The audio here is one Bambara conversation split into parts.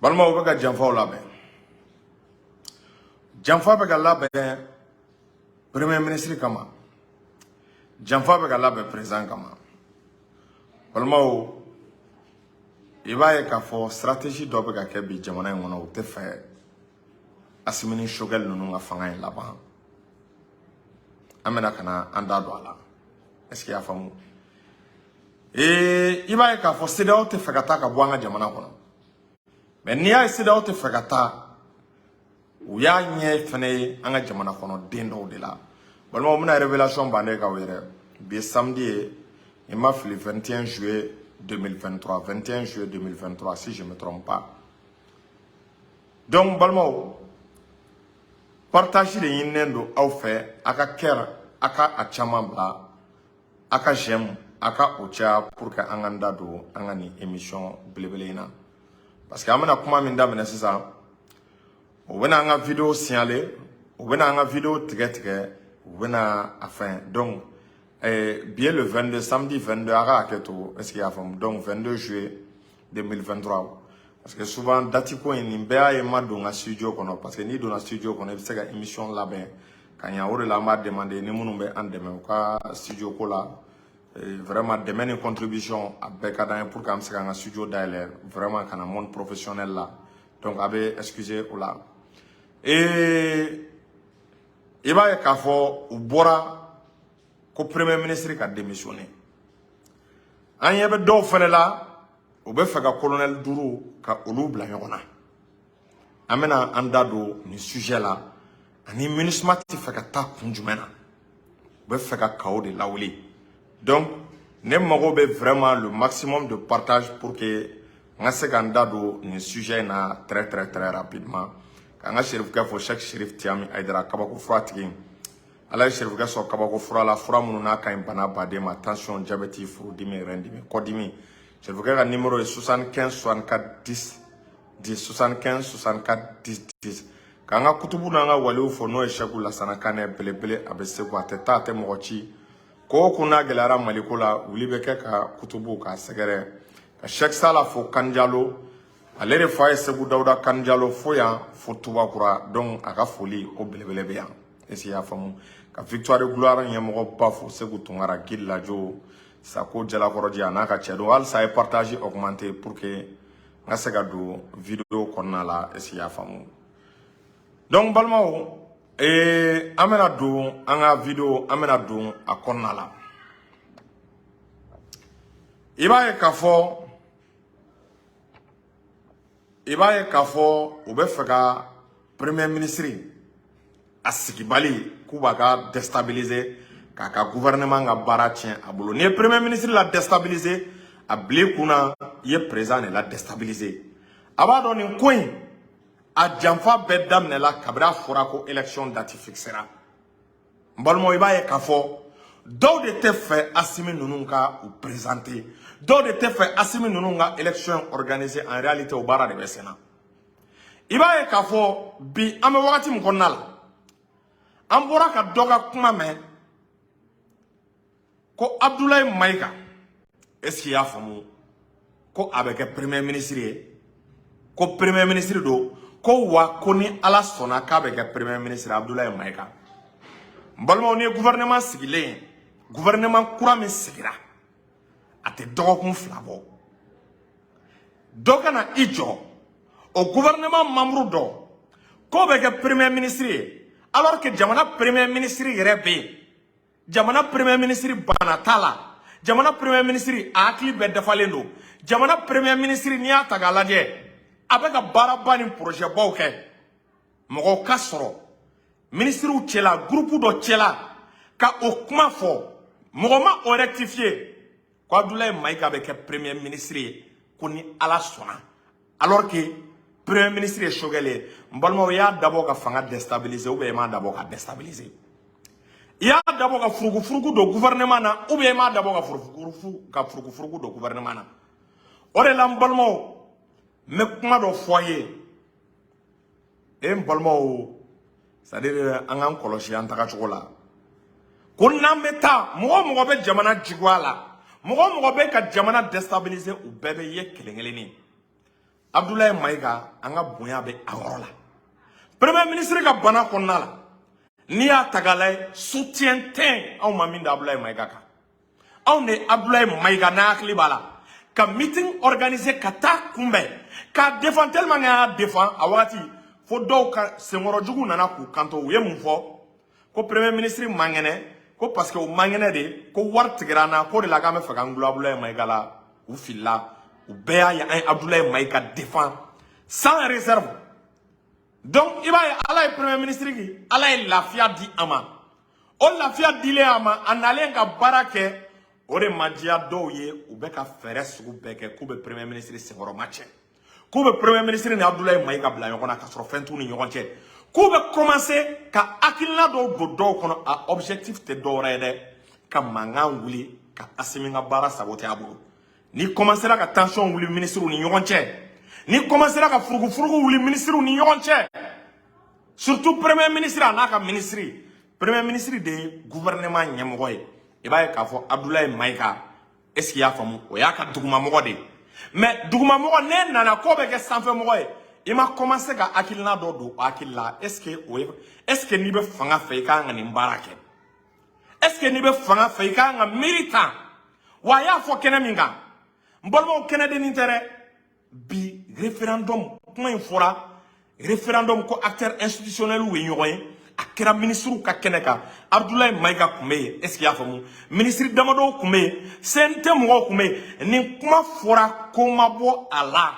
Balimaw, bɛ ka janfaw labɛn. Janfa bɛ ka labɛn premier ministre kama, janfa bɛ ka labɛn président kama. Balimaw, i b'a ye k'a fɔ stratégie dɔ bɛ ka kɛ bi jamana in kɔnɔ. U tɛ fɛ Assimi ni Choguel ninnu ka fanga in laban. An bɛna ka na an da don a la. Est ce que i y'a faamu? Ee, i b'a ye k'a fɔ CEDEAO tɛ fɛ ka taa ka bɔ an ka jamana kɔnɔ. Mais n'i y'a ye CEDEAO tɛ fɛ ka taa, u y'a ɲɛ fɛnɛ ye an ka jamana kɔnɔ den dɔw de la. Balimaw, n bɛna révélation bannen k'aw yɛrɛ. Bi ye samedi ye, i ma fili, 21 juillet 2023, 21 juillet 2023, si je me trompe pas. Donc balimaw, partage de ɲininen don aw fɛ. A ka kɛra a ka a caman bila, a ka j'aime, a ka o caya pour que an k'an da don an ka nin émission belebele in na, parce que an bɛna kuma min daminɛ sisan, u bɛna an ka vidéo signaler, u bɛna an ka vidéo tigɛ tigɛ, u bɛna a fɛn. Donc bi ye le 22, samedi 22, a ka hakɛ to. Est ce que i y'a faamu? Donc 22 juillet 2023, parce que souvent date ko in, nin bɛɛ y'a ye, ma don n ka studio kɔnɔ, parce que n'i donna studio kɔnɔ, i bɛ se ka émission labɛn ka ɲa. O de la an b'a demander ni minnu bɛ an dɛmɛ u ka studio ko la, vraiment dɛmɛ ni contribution a bɛɛ ka d'an ye pour que an bɛ se k'an ka studio dayɛlɛ vraiment ka na mode professionnel la. Donc a bɛ excuser o la. Et i b'a ye k'a fɔ u bɔra ko premier ministre ka démissionner. An ɲɛ bɛ dɔw fɛnɛ la, u bɛ fɛ ka colonel duuru ka olu bila ɲɔgɔn na. An bɛna an da don nin sujet la ani MINUSMA tɛ fɛ ka taa kun jumɛn na, u bɛ fɛ ka kaw de lawuli. Donc ne mago bɛ vraiment le maximum de partage pour que n ka se ka n da don nin sujet in na très très très rapidement. K'an ka serifukɛ fo, Cheikh Chérif Tiami Aïdara, kabako fura tigi. Ala ye serifukɛ sɔrɔ kabako fura la, fura minnu n'a ka ɲi bana baden ma: tension, diabète, furudimi, rein-dimi, kɔdimi. Serifukɛ ka numéro ye 75 64 10 10, 75 64 10 10. K'an ka kutubu n'an ka waliw fɔ, n'o ye Sɛku Lasana Kanɛ belebele. A bɛ Segu, a tɛ taa, a tɛ mɔgɔ ci. Ko o ko n'a gɛlɛyara Maliko la, wuli bɛ kɛ ka kutubu k'a sɛgɛrɛ. Ka Sɛki Sala fo, Kanjalo, ale de fa ye Segu Dawuda Kanjalo, fo yan fo Tubakura. Donc a ka foli o belebele bɛ yan. Est ce que i y'a faamu? Ka Victoire Gloire ɲɛmɔgɔba fo, Segu Tunkara, Gili Lajo Sako Jalakɔrɔji, a n'a ka cɛ don. Halisa a ye partage augmenter pour que n ka se ka don vidéo kɔnɔna la. Est ce que i y'a faamu? Donc balimaw, an bɛna don an ka vidéo, an bɛna don a kɔnɔna la. I b'a ye k'a fɔ u bɛ fɛ ka premier ministre a sigibali, k'u b'a ka déstabiliser, k'a ka gouvernement ka baara tiɲɛ a bolo. N'i ye premier ministre la déstabiliser, a bila i kunna i ye président de la déstabiliser. A b'a dɔn nin ko in a janfa bɛɛ daminɛla kabini a fɔra ko élection date fixera. N balimaw, i b'a ye k'a fɔ dɔw de tɛ fɛ Assimi ninnu ka u présenter, dɔw de tɛ fɛ Assimi ninnu ka élection organiser. En réalité, o baara de bɛ sen na. I b'a ye k'a fɔ bi an bɛ wagati min kɔnɔna la, an bɔra ka dɔ ka kuma mɛn ko Abdoulaye Maïga, est ce que i y'a faamu, ko a bɛ kɛ premier ministre ye, ko premier ministre don, ko wa ko ni Ala sɔnna k'a bɛ kɛ premier ministre, Abdoulaye Maïga. N balimaw, ni ye gouvernement sigilen ye, gouvernement kura min sigira, a tɛ dɔgɔkun 2 bɔ, dɔ ka na i jɔ o gouvernement membre dɔ k'o bɛ kɛ premier ministre ye, alors que jamana premier ministre yɛrɛ bɛ yen. Jamana premier ministre bana t'a la, jamana premier ministre a hakili bɛɛ dafalen don. Jamana premier ministre, n'i y'a ta k'a lajɛ, a bɛ ka baaraba ni projet baw kɛ. Mɔgɔw ka sɔrɔ ministrew cɛla, groupe dɔ cɛla, ka o kuma fɔ, mɔgɔ ma o rectifier ko Abdoulaye Maïga bɛ kɛ premier ministre ye, ko ni Ala sɔnna, alors que premier ministre ye Choguel ye. N balimaw, i y'a dabɔ ka fanga déstabiliser ou bien i m'a dabɔ ka déstabiliser? I y'a dabɔ ka furugufurugu don gouvernement na ou bien i m'a dabɔ ka furugufurugu don gouvernement na? O de la n balimaw, n bɛ kuma dɔ fɔ a ye. E n balimaw, c'est à dire an k'an kɔlɔsi an tagacogo la, ko n'an bɛ taa, mɔgɔ o mɔgɔ bɛ jamana juguya la, mɔgɔ o mɔgɔ bɛ ka jamana déstabiliser, u bɛɛ bɛ ye kelen kelennin. Abdoulaye Maïga, an ka bonya bɛ a yɔrɔ la. Premier ministre ka bana kɔnɔna la, n'i y'a ta k'a lajɛ, soutien tɛ yen anw ma min da Abdoulaye Maïga kan. Anw de ye Abdoulaye Maïga n'a hakili b'a la ka meeting organiser ka taa kunbɛn k'a défend, tellement que an y'a défend a wagati, fo dɔw ka senkɔrɔjugu nana k'u kanto. U ye mun fɔ? Ko premier ministre man kɛnɛ, ko parce que o man kɛnɛ de, ko wari tigɛra an na, k'o de la k'an bɛ fɛ k'an gulo Abdoulaye Maïga la. U filila, u bɛɛ y'a ye an ye Abdoulaye Maïga défend sans réserve. Donc i b'a ye, Ala ye premier ministre ki, Ala ye lafiya di a ma. O lafiya dilen a ma, a nalen ka baara kɛ, o de ma diya dɔw ye. U bɛ ka fɛɛrɛ sugu bɛɛ kɛ k'u bɛ premier ministre senkɔrɔma cɛ, k'u bɛ premier ministre ni Abdoulaye Maïga bila ɲɔgɔn na, k'a sɔrɔ fɛn t'u ni ɲɔgɔn cɛ, k'u bɛ commencer ka hakilina dɔw don dɔw kɔnɔ. A objectif tɛ dɔwɛrɛ ye dɛ, ka mankan wuli ka Assimi ka baara saboter a bolo. N'i commencera ka tension wuli ministres ni ɲɔgɔn cɛ, n'i commencera ka furugufurugu wuli ministres ni ɲɔgɔn cɛ, surtout premier ministre a n'a ka ministre, premier ministre de ye gouvernement ɲɛmɔgɔ ye. I b'a ye k'a fɔ Abdoulaye Maïga, est ce que i y'a faamu, o y'a ka dugumamɔgɔ de ye. Mais dugumamɔgɔ n'e nana k'o bɛ kɛ sanfɛmɔgɔ ye, i ma commencer ka hakilina dɔ don o hakili la. Est ce que o ye, est ce que n'i bɛ fanga fɛ, i ka kan ka nin baara kɛ? Est ce que n'i bɛ fanga fɛ, i ka kan ka miiri tan? Wa a y'a fɔ kɛnɛ min kan, n balimaw, kɛnɛdennin tɛ dɛ. Bi référendum kuma in fɔra, référendum ko acteur institutionnel ye ɲɔgɔn ye, a kɛra ministres ka kɛnɛ kan. Abdoulaye Maïga tun bɛ yen, est ce que i y'a faamu, ministre damadɔw tun bɛ yen, CNT mɔgɔw tun bɛ yen. Nin kuma fɔra, ko ma bɔ a la.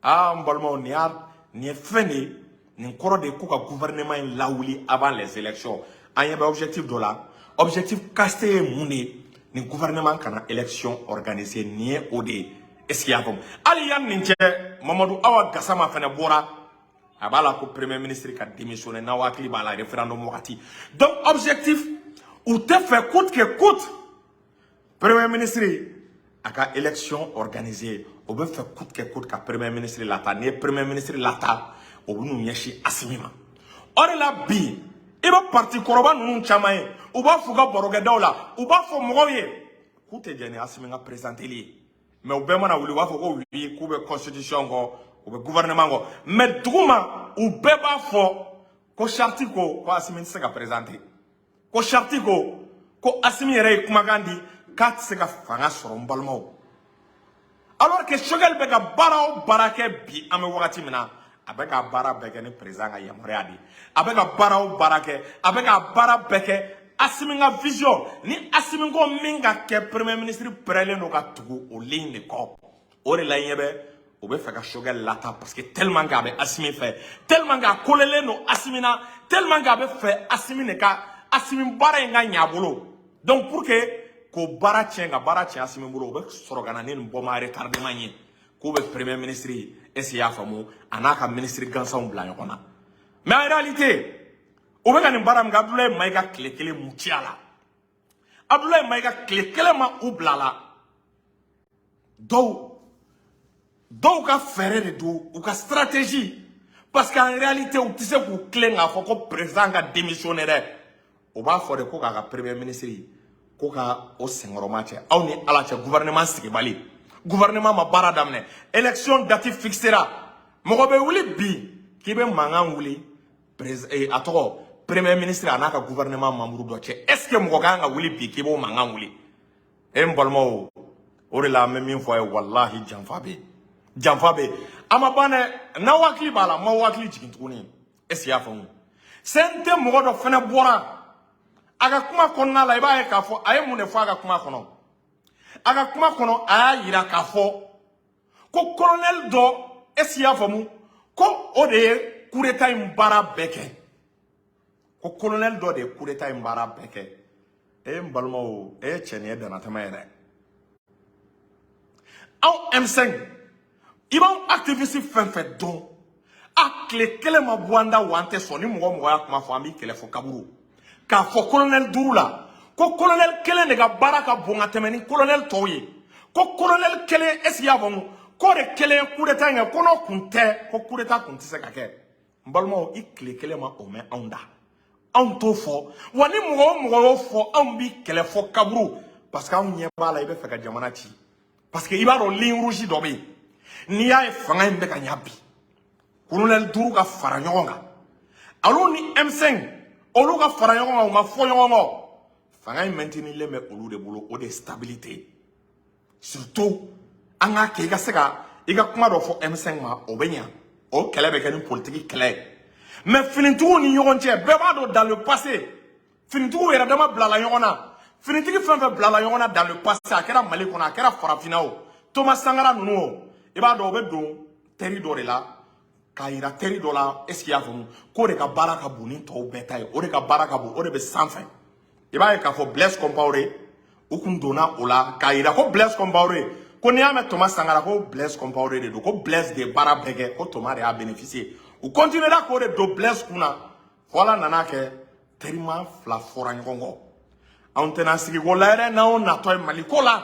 Aa, n balimaw, nin y'a nin ye fɛn de ye, nin kɔrɔ de ye ko ka gouvernement in lawuli avant les élections. An ɲɛ bɛ objectif dɔ la. Objectif caché ye mun de ye? Nin gouvernement kana élection organiser, nin ye o de ye. Est ce que i y'a faamu? Hali yanni nin cɛ, Mamadu Awa Gasama fɛnɛ bɔra, a b'a la ko premier ministre ka démissionner. N'aw hakili b'a la, référendum wagati. Donc objectif, u tɛ fɛ coûte que coûte premier ministre a ka élection organiser. O bɛ fɛ coûte que coûte ka premier ministre lata. N'i ye premier ministre lata, o bɛ n'u ɲɛsin Assimi ma. O de la bi, i bɛ parti kɔrɔba ninnu caman ye, u b'a f'u ka barokɛdaw la, u b'a fɔ mɔgɔw ye k'u tɛ jɛn ni Assimi ka présenteli ye. Mais u bɛɛ mana wuli, u b'a fɔ ko oui, k'u bɛ constitution kɔ, u bɛ gouvernement kɔ, mais duguma u bɛɛ b'a fɔ ko charte ko Assimi tɛ se ka présenter, ko charte ko Assimi yɛrɛ ye kumakan di k'a tɛ se ka fanga sɔrɔ. N balimaw, alors que Choguel bɛ ka baara o baara kɛ bi, an bɛ wagati min na, a bɛ ka baara bɛɛ kɛ ni président ka yamaruya de ye. A bɛ ka baara o baara kɛ, a bɛ ka baara bɛɛ kɛ Assimi ka vision ni Assimi ko min ka kɛ, premier ministre pɛrɛlen don ka tugu o ligne de kɔ. O de la, i ɲɛ bɛ o bɛ fɛ ka Choguel lata, parce que tellement que a bɛ Assimi fɛ, tellement que a kolelen don Assimi na, tellement que a bɛ fɛ Assimi de ka, Assimi baara in ka ɲɛ a bolo. Donc pour que k'o baara tiɲɛ, ka baara tiɲɛ Assimi bolo, o bɛ sɔrɔ ka na ni nin bombe à retardement ye, k'u bɛ premier ministre, est ce que i y'a faamu, a n'a ka ministre gansanw bila ɲɔgɔn na. Mais en réalité, o bɛ ka nin baara min kɛ, Abdoulaye Maïga tile kelen mun ci a la? Abdoulaye Maïga tile kelen ma u bila la. Dɔw ka fɛɛrɛ de don, u ka stratégie, parce que en réalité, u tɛ se k'u tilen k'a fɔ ko président ka démissionner dɛ. O b'a fɔ de ko k'a ka premier ministre ko ka o senkɔrɔma cɛ. Aw ni Ala cɛ, gouvernement sigibali, gouvernement ma baara daminɛ, élection date fixera, mɔgɔ bɛ wuli bi k'i bɛ mankan wuli a tɔgɔ premier ministre a n'a ka gouvernement membre dɔ cɛ? Est ce que mɔgɔ kan ka wuli bi k'i b'o mankan wuli? E n balimaw, o de la an bɛ min fɔ a ye, walahi, janfa bɛ yen, janfa bɛ yen. A ma ban dɛ. N'aw hakili b'a la, n m'aw hakili jigin tuguni. Est ce que i y'a faamu? CNT mɔgɔ dɔ fɛnɛ bɔra a ka kuma kɔnɔna la, i b'a ye k'a fɔ a ye mun de fɔ a ka kuma kɔnɔ. A ka kuma kɔnɔ, a y'a yira k'a fɔ ko colonel dɔ, est ce que i y'a faamu, ko o de ye coup d'état in baara bɛɛ kɛ, ko colonel dɔ de ye coup d'état in baara bɛɛ kɛ. E n balimaw, e ye cɛ, nin ye danatɛmɛ ye dɛ. Anw M5, i b'anw activiste fɛn fɛn dɔn, a tile kelen ma bɔ an da wa an tɛ sɔn ni mɔgɔ o mɔgɔ y'a kuma fɔ, an b'i kɛlɛ fo kaburu. K'a fɔ colonel duuru la ko colonel kelen de ka baara ka bon ka tɛmɛ ni colonel tɔw ye, ko colonel kelen, est ce que i y'a faamu, k'o de kelen ye coup d'état in kɛ, ko n'o kun tɛ, ko coup d'état kun tɛ se ka kɛ. N balimaw, i tile kelen ma o mɛn anw da, anw t'o fɔ wa. Ni mɔgɔ o mɔgɔ y'o fɔ, anw b'i kɛlɛ fɔ kaburu, parce que anw ɲɛ b'a la i bɛ fɛ ka jamana ci, parce que i b'a dɔn ligne rouge dɔ bɛ yen. N'i y'a ye fanga in bɛ ka ɲa bi, colonel duuru ka fara ɲɔgɔn kan, olu ni M5 olu ka fara ɲɔgɔn kan, u ma fɔ ɲɔgɔn kɔ, fanga in maintenilen bɛ olu de bolo. O de ye stabilité ye. Surtout an k'a kɛ i ka se ka i ka kuma dɔ fɔ M5 ma, o bɛ ɲa, o kɛlɛ bɛ kɛ ni politiki kɛlɛ ye. Mais finitigiw ni ɲɔgɔn cɛ, bɛɛ b'a dɔn, dans le passé, finitigiw yɛrɛ dama bilala ɲɔgɔn na. Finitigi fɛn fɛn bilala ɲɔgɔn na dans le passé, a kɛra Mali kɔnɔ, a kɛra farafinna o, Thomas Sankara ninnu o, i b'a dɔn, o bɛ don teri dɔ de la k'a yira teri dɔ la. Est ce que i y'a faamu k'o de ka baara ka bon ni tɔw bɛɛ ta ye, o de ka baara ka bon, o de bɛ sanfɛ? I b'a ye k'a fɔ Blaise Compaoré, u kun donna o la k'a yira ko Blaise Compaoré, ko n'i y'a mɛn Thomas Sankara, ko Blaise Compaoré de don, ko Blaise de ye baara bɛɛ kɛ, ko Thomas de y'a bénéficier. U continuera k'o de don Blaise kun na fo Ala nana kɛ terima fila fɔra ɲɔgɔn kɔ. Anw tɛna sigi ko la yɛrɛ. N'anw natɔ ye Mali ko la,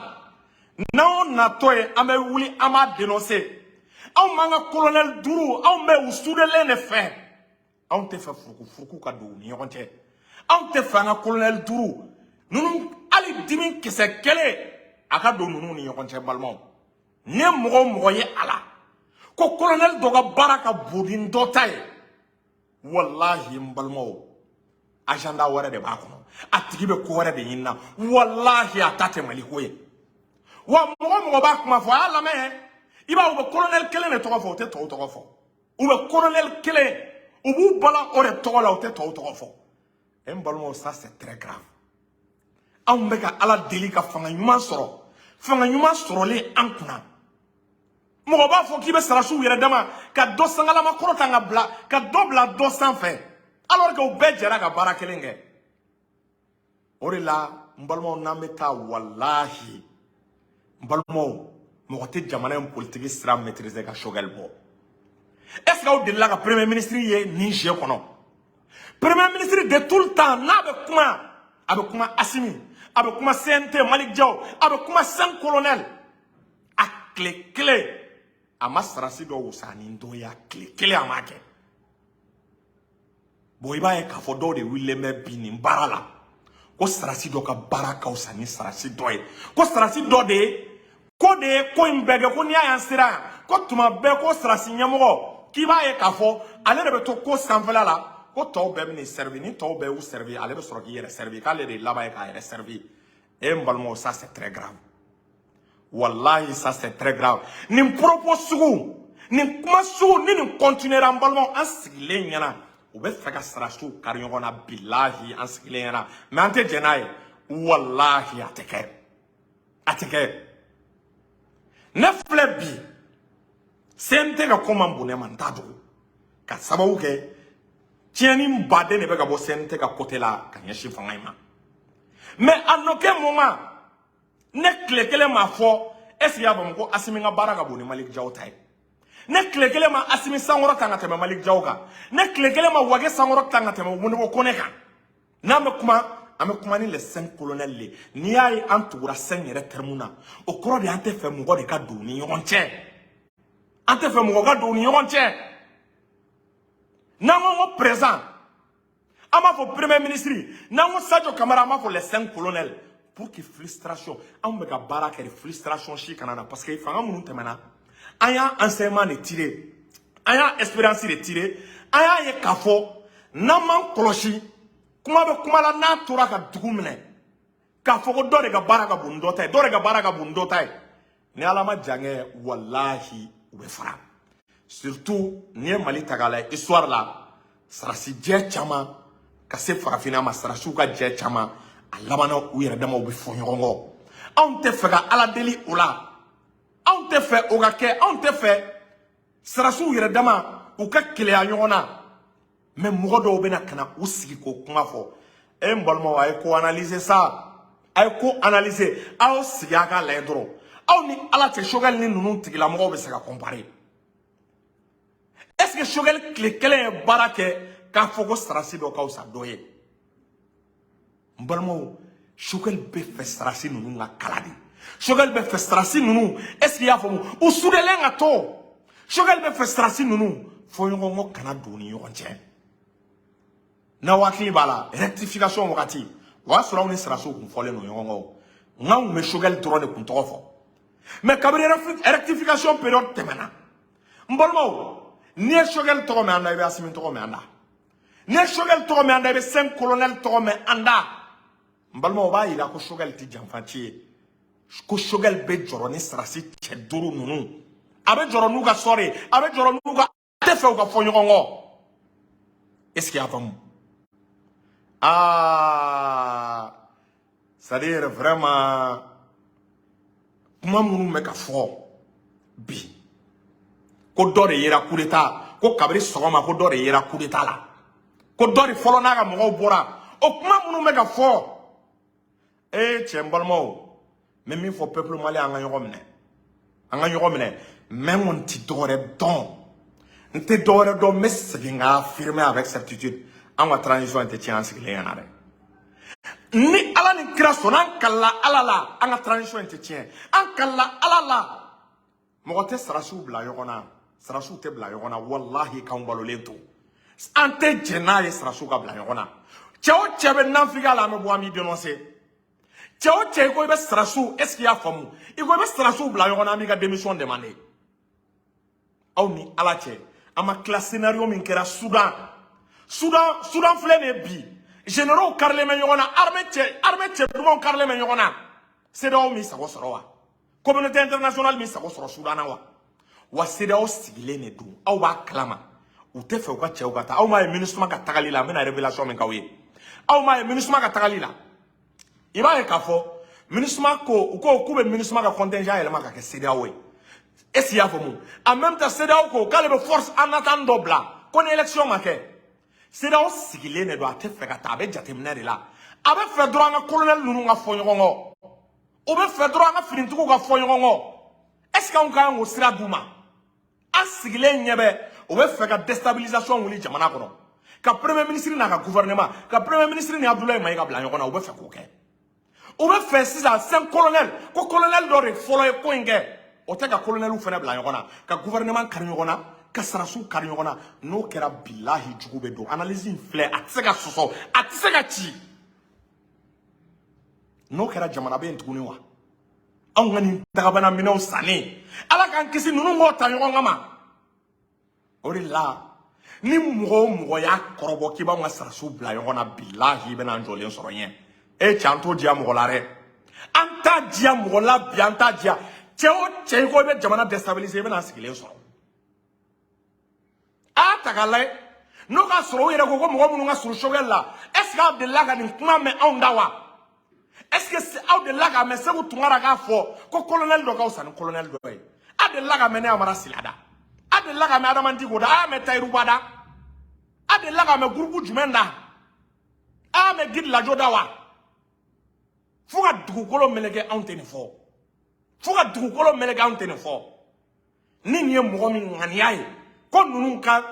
n'anw natɔ ye, an bɛ wuli, an b'a dénoncer. Anw b'an ka colonel duuru, anw bɛ u sudelen de fɛ. Anw tɛ fɛ furuku ka don u ni ɲɔgɔn cɛ. Anw tɛ fɛ an ka colonel duuru ninnu, hali dimi kisɛ kelen a ka don ninnu ni ɲɔgɔn cɛ. Balimaw, ni mɔgɔ o mɔgɔ ye a la ko colonel dɔ ka baara ka bon ni dɔ ta ye, walahi n balimaw, agenda wɛrɛ de b'a kɔnɔ, a tigi bɛ ko wɛrɛ de ɲini na. Walahi, a ta tɛ Mali ko ye. Wa mɔgɔ o mɔgɔ b'a kuma fɔ, a y'a lamɛn, i b'a ye u bɛ colonel kelen de tɔgɔ fɔ, u tɛ tɔw tɔgɔ fɔ. U bɛ colonel kelen, u b'u bala o de tɔgɔ la, u tɛ tɔw tɔgɔ fɔ. E n balimaw, ça c'est très grave. Anw bɛ ka Ala deli ka fanga ɲuman sɔrɔ. Fanga ɲuman sɔrɔlen an kunna, mɔgɔ b'a fɔ k'i bɛ sarasiw yɛrɛ dama ka dɔ sangalama kɔrɔ ta ka bila ka dɔ bila dɔ sanfɛ, alors que u bɛɛ jɛra ka baara kelen kɛ. O de la, n balimaw, n'an bɛ taa, walahi n balimaw, mɔgɔ tɛ jamana in politiki sira maîtriser ka Choguel bɔ. Est ce que aw delila ka premier ministre ye nin jeu kɔnɔ? Premier ministre de tout le temps, n'a bɛ kuma, a bɛ kuma Assimi, a bɛ kuma CNT Malick Diaw, a bɛ kuma cinq colonel. A tile kelen a ma sarasi dɔ wusa ni dɔ ye, a tile kelen a m'a kɛ. Bon, i b'a ye k'a fɔ dɔw de wulilen bɛ bi nin baara la ko sarasi dɔ ka baara ka fisa ni sarasi dɔ ye, ko sarasi dɔ de ye ko de ye ko in bɛɛ kɛ, ko n'i y'a y'an sera yan, ko tuma bɛɛ ko sarasi ɲɛmɔgɔ, k'i b'a ye k'a fɔ ale de bɛ to ko sanfɛla la, ko tɔw bɛɛ bɛ n'i servi, ni tɔw bɛɛ y'u servi, ale bɛ sɔrɔ k'i yɛrɛ servi, k'ale de ye laban ye k'a yɛrɛ servi. E n balimaw, ça c'est très grave. Wallahi, ça c'est très grave. Nin propos sugu, nin kuma sugu, ni nin continuera, n balimaw, an sigilen ɲɛna, u bɛ fɛ ka sarasiw kari ɲɔgɔn na. Bilahi, an sigilen ɲɛna, mais an tɛ jɛn n'a ye. Wallahi, a tɛ kɛ, a tɛ kɛ. Ne filɛ bi, CNT ka ko man bon ne ma, n t'a dogo, ka sababu kɛ tiɲɛni baden de bɛ ka bɔ CNT ka côté la ka ɲɛsin fanga in ma. Mais en aucun moment ne tile kelen m'a fɔ, est ce que i y'a faamu, ko Assimi ka baara ka bon ni Malick Diaw ta ye. Ne tile kelen ma Assimi sankɔrɔ ta ka tɛmɛ Malick Diaw kan. Ne tile kelen ma Wagué sankɔrɔ ta ka tɛmɛ Modibo Kone kan. N'an bɛ kuma, an bɛ kuma ni les cinq colonels le. N'i y'a ye an tugura cinq yɛrɛ terme na, o kɔrɔ de an tɛ fɛ mɔgɔ de ka don u ni ɲɔgɔn cɛ. An tɛ fɛ mɔgɔ ka don u ni ɲɔgɔn cɛ. N'an ko président, an b'a fɔ premier ministre. N'an ko Sadio Kamara, an b'a fɔ les cinq colonels, pour que frustration, anw bɛ ka baara kɛ de, frustration si kana na, parce que fanga minnu tɛmɛna, an y'a enseignement de tirer, an y'a expérience de tirer. An y'a ye k'a fɔ n'an m'an kɔlɔsi, kuma bɛ kuma la, n'a tora ka dugu minɛ k'a fɔ ko dɔ de ka baara ka bon ni dɔ ta ye, dɔ de ka baara ka bon ni dɔ ta ye, ni Ala ma jan kɛ, walahi, u bɛ fara. Surtout n'i ye Mali ta k'a lajɛ histoire la, sarasi jɛ caman ka se farafinna ma, sarasiw ka jɛ caman a labanna u yɛrɛ damaw bɛ fɔ ɲɔgɔn kɔ. Anw tɛ fɛ ka Ala deli o la, anw tɛ fɛ o ka kɛ. Anw tɛ fɛ sarasiw yɛrɛ dama u ka keleya ɲɔgɔn na. Mais mɔgɔ dɔw bɛna ka na u sigi k'o kuma fɔ. E n balimaw, a ye ko analyser sa, a ye ko analyser. A y'aw sigi a k'a lajɛ dɔrɔn, aw ni Ala cɛ, Choguel ni ninnu tigilamɔgɔw bɛ se ka comparer? Est ce que Choguel tile kelen ye baara kɛ k'a fɔ ko sarasi dɔ ka fisa dɔ ye? N balimaw, Choguel bɛ fɛ sarasi ninnu ka kala de. Choguel bɛ fɛ sarasi ninnu, est ce que i y'a faamu, u sudelen ka to. Choguel bɛ fɛ sarasi ninnu fɔɲɔgɔnkɔ kana don u ni ɲɔgɔn cɛ. N'aw hakili b'a la, rectification wagati, o y'a sɔrɔ aw ni sarasiw kun fɔlen don ɲɔgɔn kɔ. N k'an kun bɛ Choguel dɔrɔn de kun tɔgɔ fɔ. Mais kabini rectification période tɛmɛna, n balimaw, n'i ye Choguel tɔgɔ mɛn an da, i bɛ Assimi tɔgɔ mɛn an da. N'i ye Choguel tɔgɔ mɛn an da, i bɛ cinq colonel tɔgɔ mɛn an da. N balimaw, o b'a yira ko Choguel tɛ janfanci ye, ko Choguel bɛ jɔrɔ ni sarasi cɛ duuru ninnu, a bɛ jɔrɔ n'u ka sɔrɔ ye, a bɛ jɔrɔ n'u ka, a tɛ fɛ u ka fɔ ɲɔgɔn kɔ. Est ce que i y'a faamu? Aa, c'est à dire vraiment, kuma minnu bɛ ka fɔ bi ko dɔ de yera coup d'état, ko kabini sɔgɔma ko dɔ de yera coup d'état la, ko dɔ de fɔlɔ n'a ka mɔgɔw bɔra, o kuma minnu bɛ ka fɔ, ee cɛ, n balimaw, n bɛ min fɔ peuple malien, an ka ɲɔgɔn minɛ, an ka ɲɔgɔn minɛ. Mais n kɔni ti dɔwɛrɛ dɔn, n tɛ dɔwɛrɛ dɔn, n bɛ segin k'a affirmer avec certitude: an ka transition tɛ tiɲɛ an sigilen ɲɛna dɛ. Ni Ala ni kira sɔnna, an kalila Ala la, an ka transition tɛ tiɲɛ. An kalila Ala la, mɔgɔ tɛ sarasiw bila ɲɔgɔn na, sarasiw tɛ bila ɲɔgɔn na. Walahi, k'anw balolen to, an tɛ jɛn n'a ye sarasiw ka bila ɲɔgɔn na. Cɛ o cɛ bɛ nanfigiya la, an bɛ bɔ, an b'i dénoncer. Cɛ o cɛ, i ko i bɛ sarasiw, est ce que i y'a faamu, i ko i bɛ sarasiw bila ɲɔgɔn na, an b'i ka démission demander. Aw ni Ala cɛ, an ma tila scénario min kɛra Soudan. Soudan, Soudan filɛ nin ye bi, généraux karilen bɛ ɲɔgɔn na, armée cɛ dumanw karilen bɛ ɲɔgɔn na. CEDEAO min sago sɔrɔ wa? Communauté internationale min sago sɔrɔ Soudan na wa? Wa CEDEAO sigilen de don, aw b'a kalama, u tɛ fɛ u ka cɛw ka taa. Aw m'a ye MINUSMA ka tagali la, n bɛna révélation min k'aw ye. Aw m'a ye MINUSMA ka tagali la, i b'a ye k'a fɔ MINUSMA ko, u ko k'u bɛ MINUSMA ka contingent yɛlɛma ka kɛ CEDEAO ye. Est ce que i y'a faamu? En même temps, CEDEAO ko k'ale bɛ force en attente dɔ bila ko ni élection ma kɛ. CEDEAO sigilen de don, a tɛ fɛ ka taa, a bɛ jateminɛ de la. A bɛ fɛ dɔrɔn an ka colonel ninnu ka fɔ ɲɔgɔn kɔ, o bɛ fɛ dɔrɔn an ka finitigiw ka fɔ ɲɔgɔn kɔ. Est ce que anw ka kan k'o sira d'u ma? An sigilen ɲɛ bɛ, o bɛ fɛ ka déstabilisation wuli jamana kɔnɔ, ka premier ministre n'a ka gouvernement, ka premier ministre ni Abdoulaye Maïga bila ɲɔgɔn na. U bɛ fɛ k'o kɛ. U bɛ fɛ sisan cinq colonel, ko colonel dɔ de fɔlɔ ye ko in kɛ, o tɛ ka colonel fana bila ɲɔgɔn na, ka gouvernement kari ɲɔgɔn na, ka sarasiw kari ɲɔgɔn na. N'o kɛra, bilahi, jugu bɛ don. Analyse in filɛ, a tɛ se ka sɔsɔ, a tɛ se ka ci. N'o kɛra, jamana bɛ yen tuguni wa? Anw ka nin dagabana minɛnw sannen, Ala k'an kisi ninnu k'o ta ɲɔgɔn kama. O de la, ni mɔgɔ o mɔgɔ y'a kɔrɔbɔ k'i b'anw ka sarasiw bila ɲɔgɔn na, bilahi, i bɛna an jɔlen sɔrɔ ɲɛ. E cɛ, an t'o diya mɔgɔ la dɛ, an t'a diya mɔgɔ la bi, an t'a diya. Cɛ o cɛ, i ko i bɛ jamana déstabiliser, i bɛna an sigilen sɔrɔ. A y'a ta k'a lajɛ, n'o ka sɔrɔ u yɛrɛ ko ko mɔgɔ minnu ka surun Choguel la, est ce que aw delila ka nin kuma mɛn anw da wa? Est ce que aw delila k'a mɛn Segu Tunkara k'a fɔ ko colonel dɔ ka fisa ni colonel dɔ ye? Aw delila k'a mɛn ne Amara Sila da? Aw delila k'a mɛn Adama Diko da? A y'a mɛn Tayiruba da? Aw delila k'a mɛn groupe jumɛn da? A y'a mɛn Guide Lajo da wa? Fo ka dugukolo meleke, anw tɛ nin fɔ. Fo ka dugukolo meleke, anw tɛ nin fɔ. Ni nin ye mɔgɔ min ŋaniya ye ko ninnu ka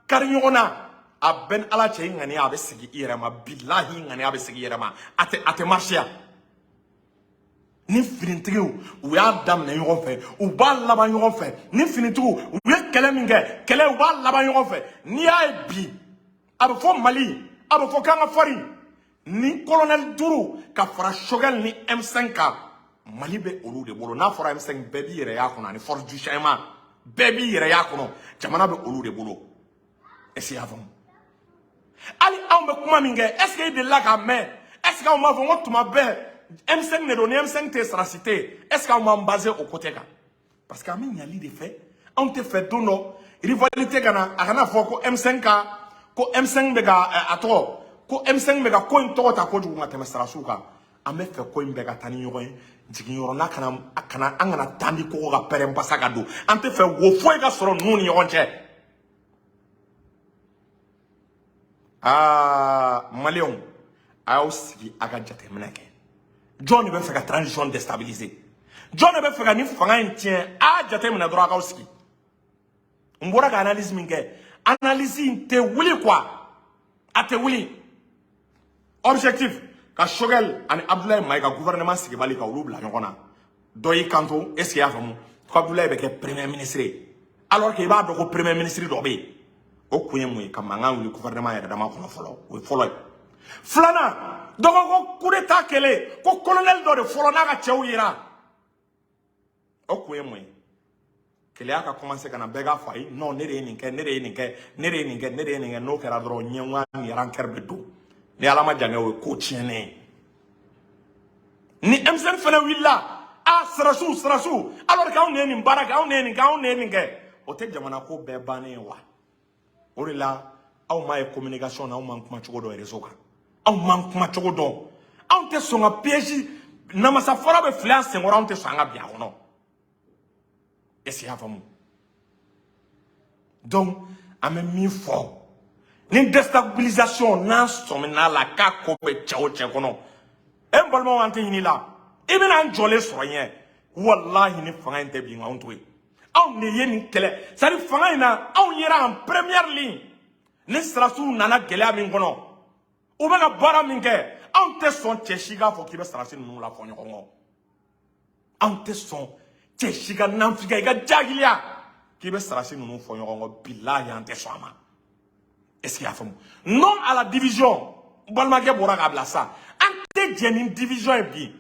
kari ɲɔgɔn na, a bɛɛ ni Ala cɛ, i ŋaniya a bɛ segin i yɛrɛ ma. Bilahi, i ŋaniya bɛ segin i yɛrɛ ma, a tɛ marcher yan. Ni finitigiw u y'a daminɛ ɲɔgɔn fɛ, u b'a laban ɲɔgɔn fɛ. Ni finitigiw u ye kɛlɛ min kɛ, kɛlɛ u b'a laban ɲɔgɔn fɛ. N'i y'a ye bi, a bɛ fɔ Mali, a bɛ fɔ k'an ka farin ni colonel duuru ka fara Choguel ni M5 kan, Mali bɛ olu de bolo. N'a fɔra M5, bɛɛ b'i yɛrɛ y'a kɔnɔ, ani force du changement, bɛɛ b'i yɛrɛ y'a kɔnɔ. Jamana bɛ olu de bolo. Est ce que i y'a faamu? Hali anw bɛ kuma min kɛ, est ce que i delila k'a mɛn? Est ce que anw b'a fɔ ko tuma bɛɛ M5 de don, ni M5 tɛ, sarasi tɛ yen? Est ce que anw b'an basé o côté kan? Parce que an bɛ ɲali de fɛ. Anw tɛ fɛ don dɔ rivalité ka na, a kana fɔ ko M5 ka, ko M5 bɛ ka, a tɔgɔ ko M5 bɛ ka ko in tɔgɔ ta kojugu ka tɛmɛ sarasiw kan. An bɛ fɛ ko in bɛɛ ka taa ni ɲɔgɔn ye jiginyɔrɔ n'a kana, a kana, an kana taa ni kogo ka pɛrɛn basa ka don. An tɛ fɛ wo foyi ka sɔrɔ ninnu ni ɲɔgɔn cɛ. Aa, maliyɛnw, a y'aw sigi, a ka jateminɛ kɛ. Jɔn de bɛ fɛ ka transition déstabiliser? Jɔn de bɛ fɛ ka nin fanga in tiɲɛ? A y'a jateminɛ dɔrɔn, a k'aw sigi. N bɔra ka analyse min kɛ, analyse in tɛ wuli quoi, a tɛ wuli. Objectif, ka Choguel ani Abdoulaye Maïga, gouvernement sigibali, ka olu bila ɲɔgɔn na. Dɔ y'i kanto, est ce que i y'a faamu, ko Abdoulaye bɛ kɛ premier ministre ye, alors que i b'a dɔn ko premier ministre dɔ bɛ yen. O kun ye mun ye? Ka mankan wuli gouvernement yɛrɛ dama kɔnɔ fɔlɔ, o ye fɔlɔ ye. Filanan, dɔ ko ko coup d'état kɛlen, ko colonel dɔ de fɔlɔ n'a ka cɛw yera. O kun ye mun ye? Keleya ka commencer ka na, bɛɛ k'a fɔ: ayi, non, ne de ye nin kɛ, ne de ye nin kɛ, ne de ye nin kɛ, ne de ye nin kɛ. N'o kɛra dɔrɔn, ɲɛngoya ni rancœur bɛ don. Ni Ala ma jan kɛ, o ye ko tiɲɛnen ye. Ni M5 fɛnɛ wulila, a sirasiw, sirasiw, alors que anw de ye nin baara kɛ, anw de ye nin kɛ, anw de ye nin kɛ, o tɛ jamana ko bɛɛ bannen ye wa? O de la, aw m'a ye communication na, anw m'an kuma cogo dɔn réseau kan, anw m'an kuma cogo dɔn. Anw tɛ sɔn ka piège namasa fɔlɔ bɛ fili an senkɔrɔ, anw tɛ sɔn an ka bin a kɔnɔ. Est ce que i y'a faamu? Donc an bɛ min fɔ, ni déstabilisation n'an sɔmina la k'a ko bɛ cɛ o cɛ kɔnɔ, e n balimaw, an tɛ ɲini la, i bɛna an jɔlen sɔrɔ ɲɛ. Walahi, ni fanga in tɛ bin, anw to yen. Anw de ye nin kɛlɛ, c'est à dire fanga in na, anw yera en première ligne. Ni sirasiw nana gɛlɛya min kɔnɔ, u bɛ ka baara min kɛ, anw tɛ sɔn cɛ si k'a fɔ k'i bɛ sirasi ninnu la fɔ ɲɔgɔn kɔ. Anw tɛ sɔn cɛ si ka nanfiga, i ka jahiliya k'i bɛ sirasi ninnu fɔ ɲɔgɔn kɔ. Bilahi, an tɛ sɔn a ma. Est ce que i y'a faamu? Non à la division. N balimakɛ bɔra k'a bila sa, an tɛ jɛ ni division ye bi.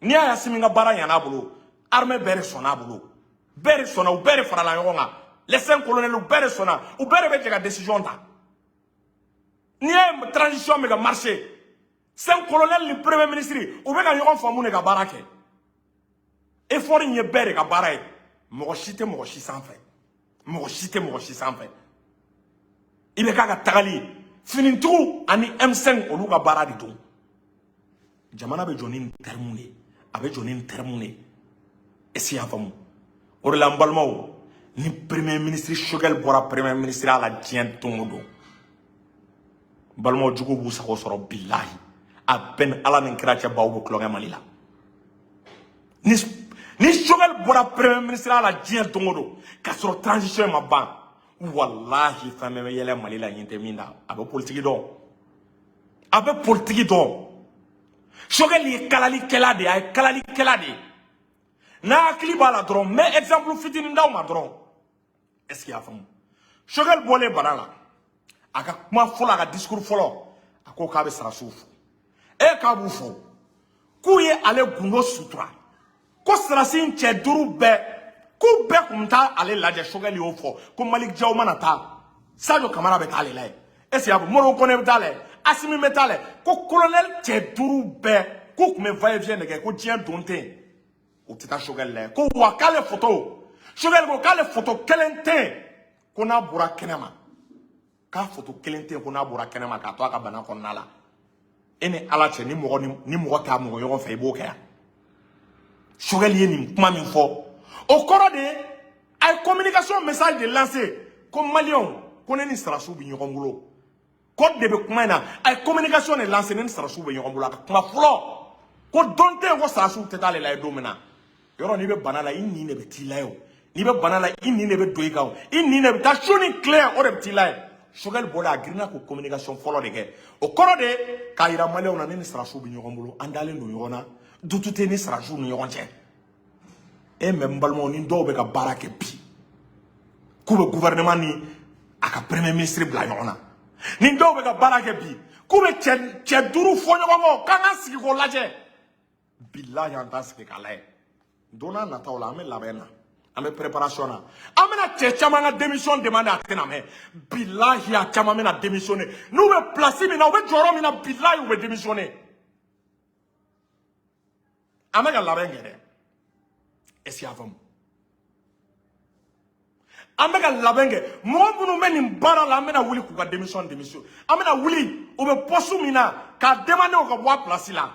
N'i y'a ye Asimi ka baara ɲan'a bolo, armée bɛɛ de sɔnna a bolo, bɛɛ de sɔnna, u bɛɛ de farala ɲɔgɔn kan. Les cinq colonels, u bɛɛ de sɔnna, u bɛɛ de bɛ jɛ ka décision ta. N'i ye transition bɛ ka marcher, cinq colonels ni premier ministre, u bɛ ka ɲɔgɔn faamu de ka baara kɛ. Effort in ye bɛɛ de ka baara ye. Mɔgɔ si tɛ mɔgɔ si sanfɛ, mɔgɔ si tɛ mɔgɔ si sanfɛ. I bɛ k'a ka tagali finitigiw ani M5, olu ka baara de don. Jamana bɛ jɔ ni nin terme de ye, a bɛ jɔ ni nin terme de ye. Est ce que i y'a faamu? O de la, n balimaw, ni premier ministre Choguel bɔra premier ministre la diɲɛ don o don, n balimaw, juguw b'u sago sɔrɔ. Bilahi, a bɛɛ ni Ala ni kira cɛ, baw bɛ tulonkɛ Mali la. Ni Choguel bɔra premier ministre la diɲɛ don o don, k'a sɔrɔ transition in ma ban, walahi, fɛn bɛɛ bɛ yɛlɛ Mali la. Ɲin tɛ min na, a bɛ politiki dɔn, a bɛ politiki dɔn. Choguel ye kalalikɛla de ye, a ye kalalikɛla de ye. N'a hakili b'a la dɔrɔn, n bɛ exemple fitinin d'aw ma dɔrɔn. Est ce que i y'a faamu? Choguel bɔlen bana la, a ka kuma fɔlɔ, a ka discours fɔlɔ, a ko k'a bɛ sarasiw fo. E k'a b'u fo k'u ye ale gundo sutura, ko sarasi in cɛ duuru bɛɛ, k'u bɛɛ kun bɛ taa ale lajɛ. Choguel y'o fɔ ko Malick Diaw mana taa, Sadio Kamara bɛ taa ale lajɛ. Est ce que i y'a faamu? Modibo Kone bɛ taa lajɛ, Asimi bɛ taa lajɛ. Ko colonel cɛ duuru bɛɛ, k'u tun bɛ va et vient de kɛ, ko diɲɛ don tɛ yen u tɛ taa Choguel lajɛ. Ko wa k'ale photo, Choguel ko k'ale photo kelen tɛ yen ko n'a bɔra kɛnɛ ma, k'a photo kelen tɛ yen ko n'a bɔra kɛnɛ ma k'a to a ka bana kɔnɔna la. E ni Ala cɛ, ni mɔgɔ ni mɔgɔ t'a mɔgɔ ɲɔgɔn fɛ, i b'o kɛ yan? Choguel ye nin kuma min fɔ, o kɔrɔ de ye a ye communication message de lancer ko maliyɛnw, ko ne ni sarasiw bɛ ɲɔgɔn bolo. Kɔdi de bɛ kuma in na. A ye communication de lancer, ne ni sarasiw bɛ ɲɔgɔn bolo. A ka kuma fɔlɔ ko don tɛ yen ko sarasiw tɛ taa ale la ye don min na. Yɔrɔ n'i bɛ bana la, i nin de bɛ t'i la ye o. N'i bɛ bana la, i nin de bɛ don i kan o. I nin de bɛ taa su ni tile, o de bɛ t'i la ye. Choguel bɔra, a girinna k'o communication fɔlɔ de kɛ. O kɔrɔ de k'a yira maliyɛnw na, ne ni sarasiw bɛ ɲɔgɔn bolo, an dalen don ɲɔgɔn na, doute tɛ ni sarasiw ni ɲɔgɔn cɛ. E mɛ, n balimaw, ni dɔw bɛ ka baara kɛ bi k'u bɛ gouvernement ni a ka premier ministre bila ɲɔgɔn na, ni dɔw bɛ ka baara kɛ bi k'u bɛ cɛ duuru fɔ ɲɔgɔn kɔ, k'an ka sigi k'o lajɛ, bilahi, an t'a sigi k'a lajɛ. Don n'a nataw la, an bɛ labɛn na, an bɛ préparation na, an bɛna cɛ caman ka démission demander. A tɛna mɛn, bilahi, a caman bɛna démissionner. N'u bɛ place min na, u bɛ jɔyɔrɔ min na, bilahi, u bɛ démissionner. An bɛ ka labɛn kɛ dɛ. Est ce que i y'a faamu? An bɛ ka labɛn kɛ. Mɔgɔ minnu bɛ nin baara la, an bɛna wuli k'u ka démission, an bɛna wuli u bɛ poste min na k'a demander u ka bɔ a place la.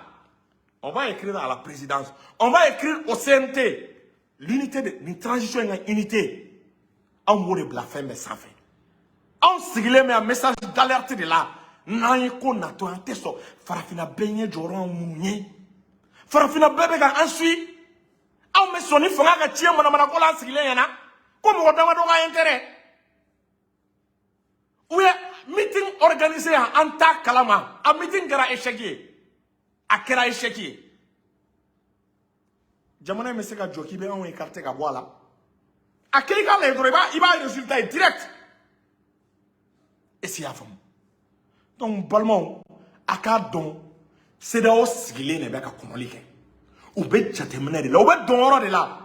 On va écrire à la présidence, on va écrire au CNT. L'unité de nin transition in ka unité, anw b'o de bila fɛn bɛɛ sanfɛ. Anw sigilen bɛ yan message d'alerte de la. N'an ye ko natɔ, an tɛ sɔn. Farafinna bɛɛ ɲɛ jɔyɔrɔ anw minnu ye, farafinna bɛɛ bɛ ka an suit. Anw bɛ sɔn ni fanga ka tiɲɛ manamana ko la, an sigilen ɲɛna ko mɔgɔ damadɔ ka intérêt. U ye meeting organisé yan, an t'a kalama. A meeting kɛra échec ye, a kɛra échec ye. Jamana in bɛ se ka jɔ k'i bɛ anw écarter ka bɔ a la? A kɛ i k'a lajɛ dɔrɔn, i b'a résultat ye direct. Est ce que i y'a faamu? Donc balimaw, a k'a dɔn, CEDEAO sigilen de bɛ ka kɔnɔli kɛ. U bɛ jateminɛ de la, u bɛ dɔnyɔrɔ de la,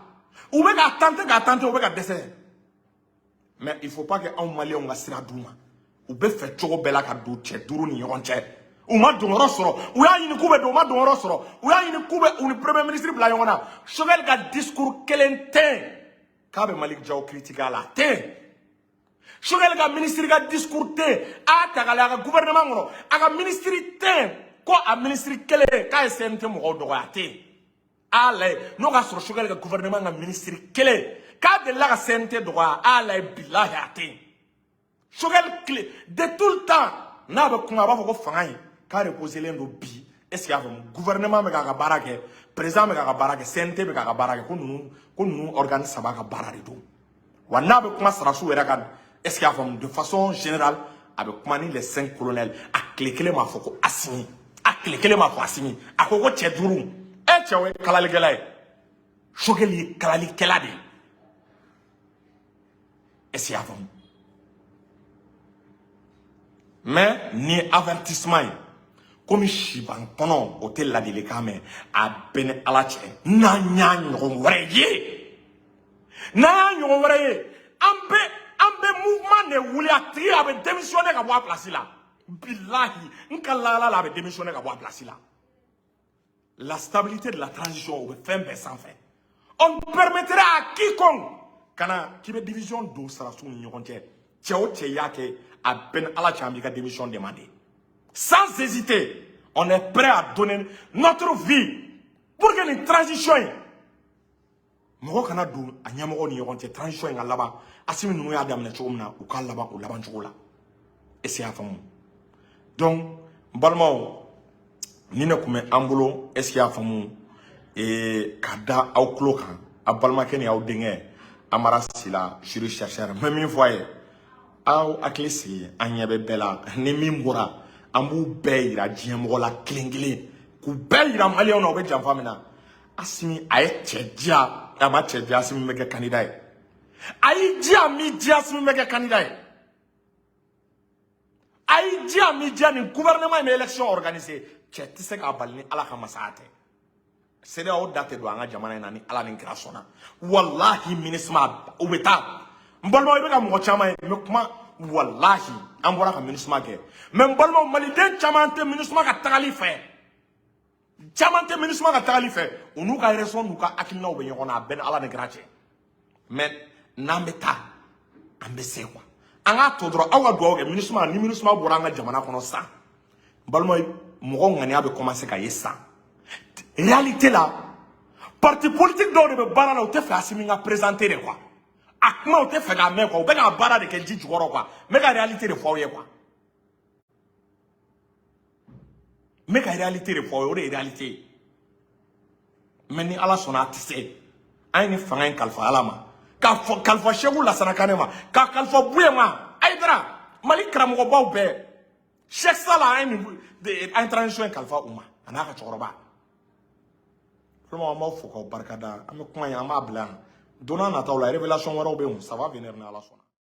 u bɛ k'a tenter, k'a tenter, u bɛ ka dɛsɛ. Mais il faut pas que anw Maliyɛnw ka sira d'u ma. U bɛ fɛ cogo bɛɛ la ka don cɛ duuru ni ɲɔgɔn cɛ. U ma donyɔrɔ sɔrɔ. U y'a ɲini k'u bɛ don, u ma donyɔrɔ sɔrɔ. U y'a ɲini k'u bɛ u ni premier ministre bila ɲɔgɔn na. Choguel ka discours kelen tɛ yen k'a bɛ Malick Diaw critiquer a la, a tɛ yen. Choguel ka ministre ka discours tɛ yen. A y'a ta k'a lajɛ, a ka gouvernement kɔnɔ, a ka ministre tɛ yen ko a ministre kelen k'a ye CNT mɔgɔw dɔgɔya, a tɛ yen. A y'a lajɛ, n'o ka sɔrɔ Choguel ka gouvernement ka ministre kelen k'a delila ka CNT dɔgɔya, a y'a lajɛ, bilahi, a tɛ yen. Choguel tile de tout le temps, n'a bɛ kuma, a b'a fɔ ko fanga in k'a reposelen don bi. Est ce que y'a faamu? Gouvernement bɛ k'a ka baara kɛ, président bɛ k'a ka baara kɛ, CNT bɛ k'a ka baara kɛ, ko ninnu organe saba ka baara de don. Wa n'a bɛ kuma sarasiw yɛrɛ kan, est ce que y'a faamu, de façon générale, a bɛ kuma ni les cinq colonels. A tile kelen m'a fɔ ko Assimi, a tile kelen m'a fɔ Assimi. A ko ko cɛ duuru. E cɛ, o ye kalalikɛla ye. Choguel ye kalalikɛla de ye. Est ce que y'a faamu? Mais ni avertissement ye, komi siban kɔnɔ, o tɛ ladilikan mɛn. A bɛɛ ni Ala cɛ, n'an y'a ɲɔgɔn wɛrɛ ye, n'an y'a ɲɔgɔn wɛrɛ ye, an bɛ mouvement de wuli. A tigi, a bɛ démissionner ka bɔ a place la. Bilahi, n ka la la, a bɛ démissionner ka bɔ a place la. La stabilité de la transition, o bɛ fɛn bɛɛ sanfɛ. On permettrait à quiconque kana k'i bɛ division don sarasiw ni ɲɔgɔn cɛ. Cɛ o cɛ y'a kɛ, a bɛɛ ni Ala cɛ, an b'i ka démission demander sans hésiter. On est prêt à donner notre vie pour que nin transition in, mɔgɔ kana don a ɲɛmɔgɔw ni ɲɔgɔn cɛ. Transition in ka laban, Assimi ninnu y'a daminɛ cogo min na, u k'a laban o laban cogo la. Est ce que y'a faamu? Donc n balimaw, ni ne tun bɛ an bolo, est ce que y'a faamu, ka da aw tulo kan, a balimakɛ ni aw denkɛ Amara Sila, juriste chercheur. N bɛ min fɔ a ye, aw hakili sigi, an ɲɛ bɛ bɛɛ la. Ni min bɔra, an b'u bɛɛ yira diɲɛmɔgɔ la kelen kelen, k'u bɛɛ yira Maliyɛnw na, u bɛ janfa min na. Assimi, a ye cɛ diya, a ma cɛ diya, Assimi bɛ kɛ candidat ye. A y'i diya, m'i diya, Assimi bɛ kɛ candidat ye. A y'i diya, m'i diya, nin gouvernement in bɛ élection organiser. Cɛ tɛ se k'a bali ni Ala ka masaya tɛ. CEDEAO da tɛ don an ka jamana in na ni Ala ni kira sɔnna. Walahi, MINUSMA, u bɛ taa. N balimaw, i bɛ ka mɔgɔ caman ye, n bɛ kuma, walahi, an bɔra ka MINUSMA kɛ. Mais n balimaw, maliden caman tɛ MINUSMA ka tagali fɛ, caman tɛ MINUSMA ka tagali fɛ. U n'u ka raison n'u ka hakilinaw bɛ ɲɔgɔn na, a bɛɛ ni Ala ni kira cɛ. Mais n'an bɛ taa, an bɛ se quoi. An k'a to dɔrɔn, aw ka dugawu kɛ MINUSMA. Ni MINUSMA bɔra an ka jamana kɔnɔ sisan, n balimaw, mɔgɔw ŋaniya bɛ commencer ka ye sisan. Réalité la, parti politique dɔw de bɛ baara la, u tɛ fɛ Assimi ka présenter de quoi. A kuma, u tɛ fɛ k'a mɛn quoi. U bɛ k'a baara de kɛ ji jukɔrɔ quoi. N bɛ ka réalité de fɔ aw ye quoi. N bɛ ka réalité de fɔ aw ye, o de ye réalité ye. Mais ni Ala sɔnna, a tɛ se. An ye nin fanga in kalifa Ala ma, k'a fɔ kalifa Segu Lasana Kane ma, k'a kalifa Buye ma, Ayidara, Mali karamɔgɔbaw bɛɛ, Cheikh Sala. An ye nin, an ye transition in kalifa u ma, a n'a ka cɛkɔrɔba. Vraiment, an b'aw fo k'aw barikada. An bɛ kuma in, an b'a bila yan. Don n'a nataw la, révélation wɛrɛw bɛ yen, ça va venir, ni Ala sɔnna.